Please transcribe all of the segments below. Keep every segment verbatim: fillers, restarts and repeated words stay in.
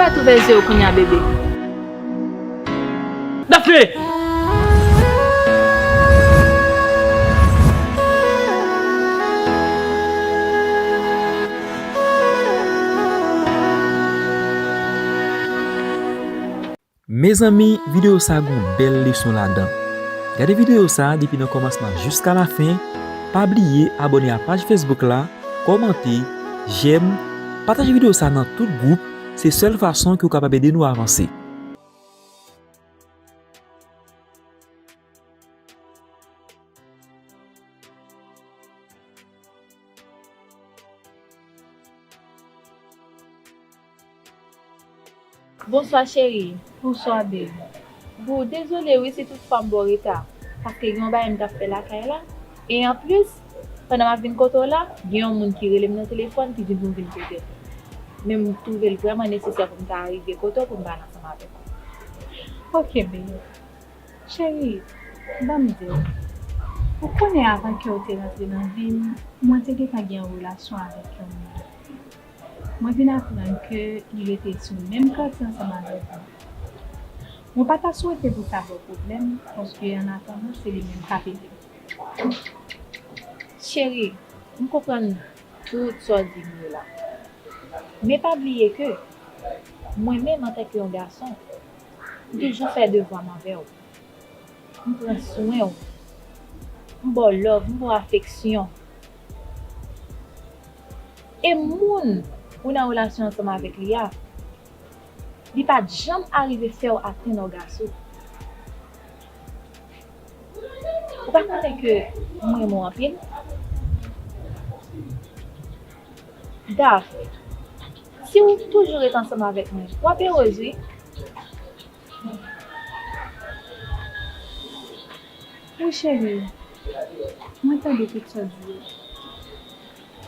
Gad ouvè zye w kounye a, bebe. Dafne! Mezanmi, videyo sa gon bèl leson ladan. Gade videyo sa depi nan kòmansman jiska lafen. Pa bliye abòne a paj Facebook la, kòmante, jèm, pataje videyo sa nan tout gwoup. Se sèl fason ke w kapab ede nou avanse. Bonswa cheri. Bonswa babe. Bon, dezole wi si tout fwa m ba w reta, paske gen yon bagay m t ap fè lakay la. E anplis, pandan m ap vin kote w la, gen yon moun ki rele m nan telefòn ki di pou m vin kote l. Men m twouve l vrèman nesesè pou m ta rive kote w pou m pale ansanm avèk ou. Ok babe. Cheri, ban m di w, ou konnen avan ke w te rantre nan vi m, mwen te gentan gen yon relasyon avèk yon moun. Mwen vin aprann ke li rete sou menm katye ansanm avèk mwen. Mwen pa ta swete pou sa ba w pwoblèm, paske annatandan se li menm k ap ede m. Cheri, m konprann tout sa w di m yo la. Men pa bliye ke mwen menm antanke yon gason, m toujou fè devwa m anvè w. M pran swen w. M ba w love, m ba w afeksyon. E moun ou nan relasyon ansanm avèk li a, li pa t janm arive fè w atenn ògas ou. Ou pa konnen ke m renmen w anpil? Daf, si w toujou ret ansanm avèk mwen, w ap erez wi. Wi cheri, mwen tande tout sa w di yo.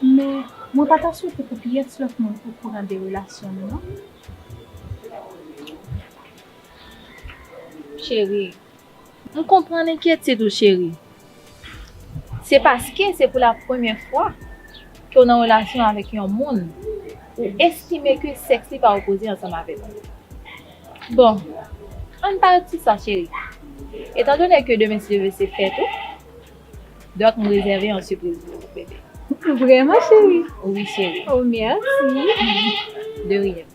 Men, mwen pa ta swete pou pyès lòt moun okouran de relasyon nou, non. Cheri, m konprann enkyetid ou, cheri. Se paske se pou la premyè fwa ke w nan relasyon avèk yon moun, ou estime ke sèks li pa opoze ansanm avèk ou. Bon, ann pa ret sou sa, cheri. Etandone ke demen, si Dye vle, se fèt ou, donk m rezève yon sipriz pou ou, bebe. Vrèman, cheri? Wi, cheri. Oh, mèsi. De rien.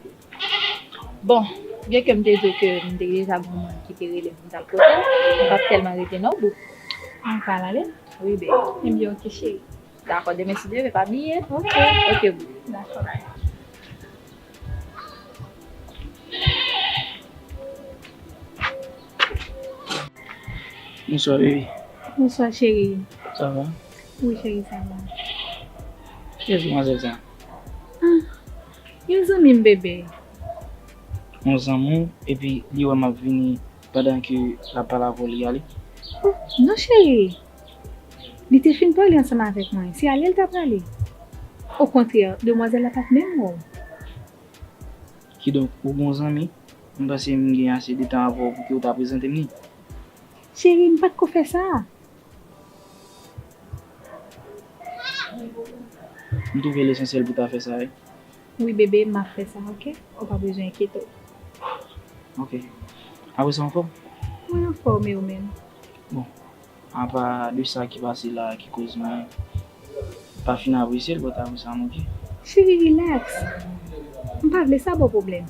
Bon, byenke m te di w ke m te deja gen yon moun ki te rele m pou m t al kote l, m p ap tèlman rete non, boo. Mwen pral ale? Wi, bebe. Ebyen, ok, cheri. Dakò, demen si Dye vle, pa bliye. Ok. Ok, boo. Dakò, bye. Bonswa, bebe. Bonswa, cheri. Sa va? Wi, cheri, sa va. Kiyès demwazèl sa? Ah, yon zanmi m, bebe. Yon zanmi w, epi li wè m ap vini pandan ke l ap pale avè w, li ale? Oh, non, cheri. Li te fin pale ansanm avèk mwen. Se ale l t ap prale. Okontrè, demwazèl la pa t menm wè w. Kidonk, ou gon zanmi, m panse m gen ase de tan avè w pou ke w ta prezante m li. Cheri, m pa t ko fè sa. M twouve l esansyèl pou w ta fè sa, wi. Wi, bebe, m ap fè sa, ok? Ou pa bezwen enkyete w. Ok. Apre sa, w anfòm? Mwen anfòm, e ou menm? Bon. Apa de sa ki pase la ki koz mwen pa fin apresye l, but apre sa m ok. Cheri, rilaks. M pa vle sa ba w pwoblèm.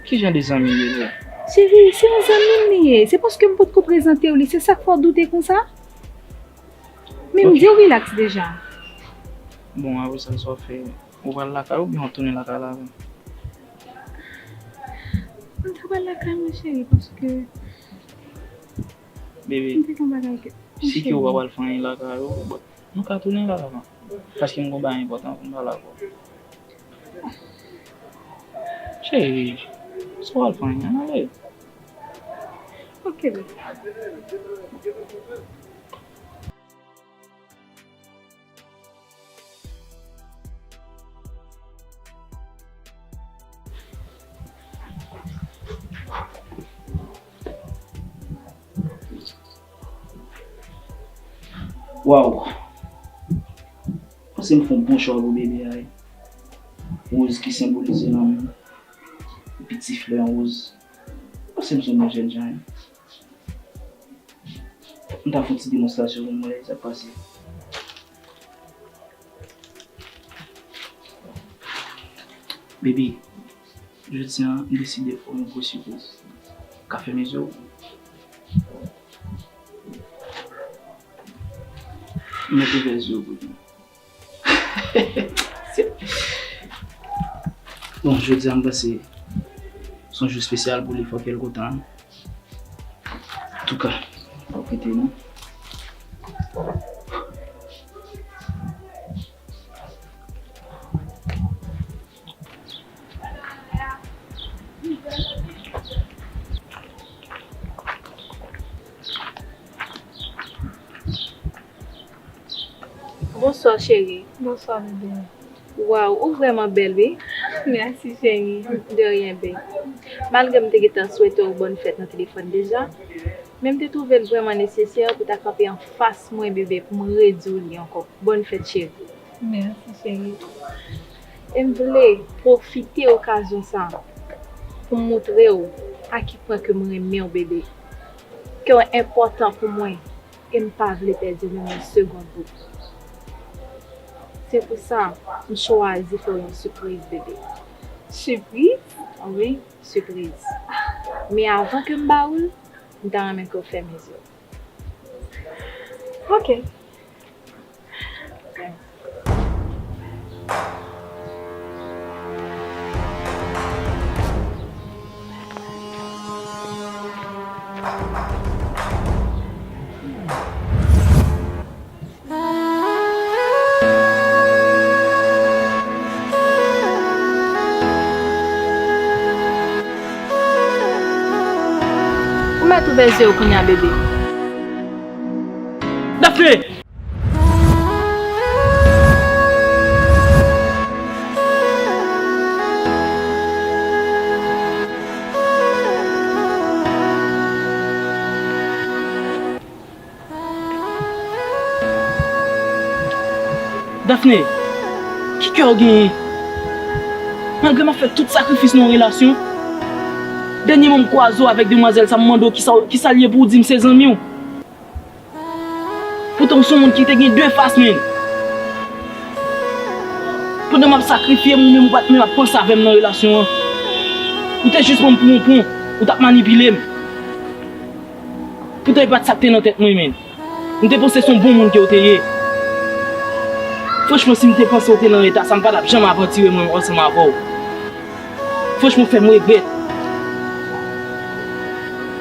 Ki jan de zanmi l ye vre? Cheri, se yon zanmi m li ye. Se paske m potko prezante w li, se sa k fè w doute konsa? Men m di w rilaks deja. Bon, apre sa, sa w fè? Ou pral lakay ou oubyen w ap tounen lakay la avè m? M ta pral lakay mwen, cheri, paske Bebe, m te gen bagay ke si ke ou pa pral fè anyen lakay ou, bon, nou ka tounen la avan. Paske m gon bagay enpòtan pou m pale avè w. Cheri, si w pral fè anyen, ann ale. Ok, bebe. Waw! Panse m fè yon bon chwa pou bebe a wi. Woz ki senbolize lanmou. Ti flè an woz. Paske m se yon jèn jan wi. M ta fè yon ti demonstrasyon pou m wè sa k pase. Baby, jodi a, m deside fè w yon gwo sipriz. Ka fèmen zye w. Mèt ouvè zye w pou li. Bon, jodi a m panse se yon jou espesyal pou li, fòk l kontan. Antouka, fòk rete non. Bonswa, cheri. Bonswa, bebe. Waw, ou vrèman bèl, wi. Mèsi, cheri. De rien, babe. Malgre m te gentan swete w bòn fèt nan telefòn deja, men m te twouve l vrèman nesesè pou w ta kanpe anfas mwen, bebe, pou m redi w li ankò. Bòn fèt, cheri. Mèsi, cheri. E m vle pwofite okazyon sa a pou m montre w a ki pwen ke m renmen w, bebe. Ke w enpòtan pou mwen e m pa vle pèdi w menm yon segonn pou ou. Se pou sa, m chwazi fè w yon sipriz, bebe. Sipriz? Wi, sipriz. Men avan ke m ba ou l, m ta renmen ke w fèmen zye w. Ok. Ou mèt ouvè zye w kounye a, bebe. Daphné! Daphné, ki kè w genyen? Malgre m ap fè tout sakrifis nan yon relasyon, dènyèman m kwaze w avèk demwazèl sa, m mande w kisa, kisa l ye pou w di m se zanmi w. Poutan w se yon moun ki te gen de fas, men. Pandan m ap sakrifye m, ou menm ou pa t menm ap panse avè m nan relasyon an. Ou te jis pran m pou yon pon, ou t ap manipile m. Poutan e pa t sa k te nan tèt mwen, men. M te panse se yon bon moun ke w te ye. Franchman, si m te panse w te nan eta sa, m pa t ap janm avantire mwen ansanm avè w. Franchman, w fè m regrèt.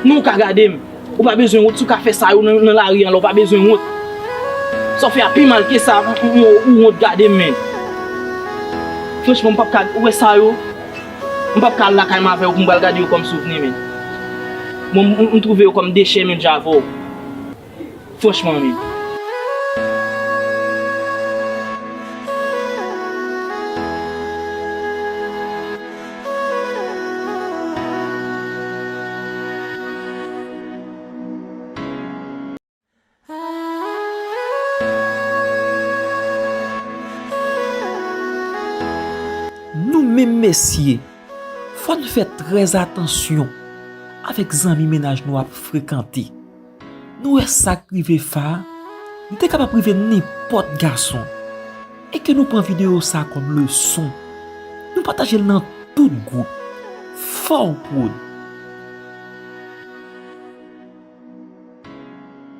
Non, w ka gade m. Ou pa bezwen wont, si w ka fè sa yo nan, nan lari an la, ou pa bezwen wont. Sa w fè a pi mal ke sa, m, m, m, ou wont gade m, men. Franchman, m p ap ka, ou wè sa yo? M p ap ka al lakay m avè w pou m pral gade yo kòm souvni, men. Bon, m, m, m twouve yo kòm dechè menm jan avè w. Franchman, men. Nou menm mesye, fò n fè trè atansyon avèk zanmi mennaj nou ap frekante. Nou wè sa k rive Fa a? Li te kapab rive nenpòt gason. E ke nou pran videyo sa a kòm leson. Nou pataje l nan tout gwoup. Fò w Prod.